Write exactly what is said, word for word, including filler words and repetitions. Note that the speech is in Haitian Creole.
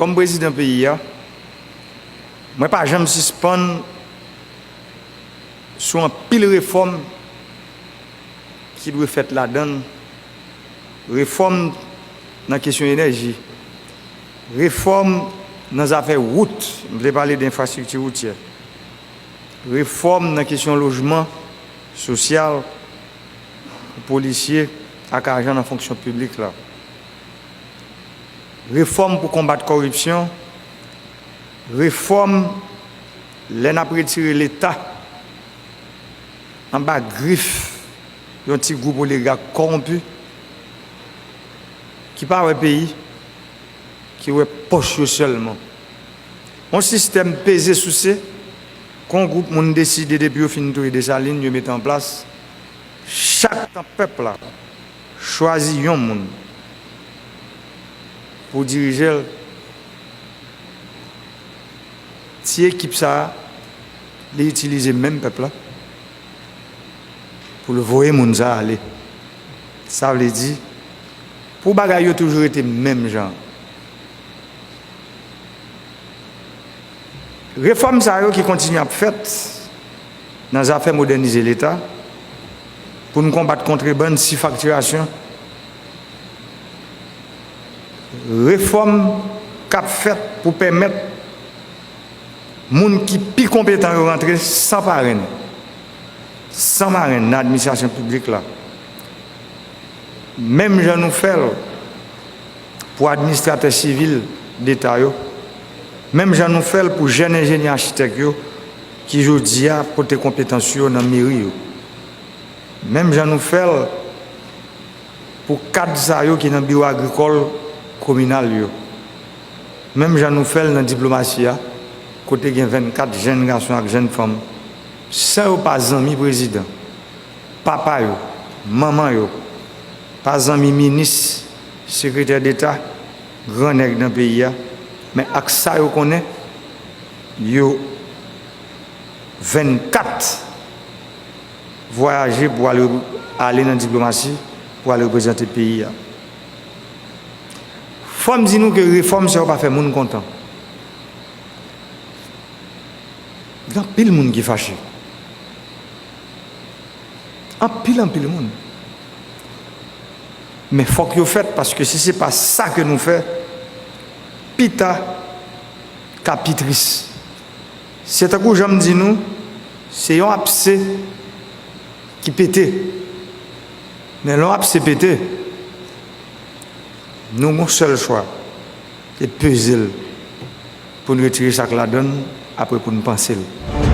Kòm prezidan peyi a, mwen pa janm sispann sou anpil refòm ki dwe fèt ladan l, refòm nan kesyon enèji, refòm nan zafè wout, m vle pale de enfrastrikti woutyè, refòm nan kesyon lojman, sosyal, pou polisye ak ajan nan fonksyon piblik la. Refòm pou konbat kòripsyon, refòm lè n ap retire Leta anba grif yon ti gwoup oligak kòwonpi ki pa wè peyi, ki wè pòch yo sèlman. Yon sistèm peze souse, kon gwoup moun deside depi yo fin touye Desalin, yo mete an plas, chak tan pèp la chwazi yon moun pou dirije l, ti ekip sa a, li itilize menm pèp la pou l voye moun sa a ale. Sa vle di, pou bagay yo toujou rete menm jan. Refòm sa yo ki kontinye ap fèt nan zafè modènize Leta, pou n konbat kontrebann, sifaktirasyon, refòm k ap fèt pou pèmèt moun ki pi konpetan yo rantre san parenn, san marenn nan administrasyon piblik la. Menm jan nou fè l pou administratè sivil Leta yo, menm jan nou fè l pou jèn enjenyè achitèk yo ki jodi a pote konpetans yo nan meri yo, menm jan nou fè l pou kad sa yo ki nan biwo agrikòl kominal yo, menm jan nou fè l nan diplomasi a, kote gen vennkat jèn gason ak jèn fanm, san yo pa zanmi prezidan, papa yo, manman yo, pa zanmi minis, sekretè deta, gran nèg nan peyi a, men ak sa yo konnen, yo vennkat vwayaje pou al, ale nan diplomasi, pou al reprezante peyi a. Fò m di nou ke refòm sa yo pa fè moun kontan. Gen anpil moun ki fache. Anpil, anpil moun. Men fòk yo fèt, paske si se pa sa ke nou fè, pita ka pi tris. Se tankou jan m di nou, se yon apse ki pete. Men lè yon apse pete, nou gon sèl chwa, se peze l pou n retire sa k ladan l, apre pou n panse l.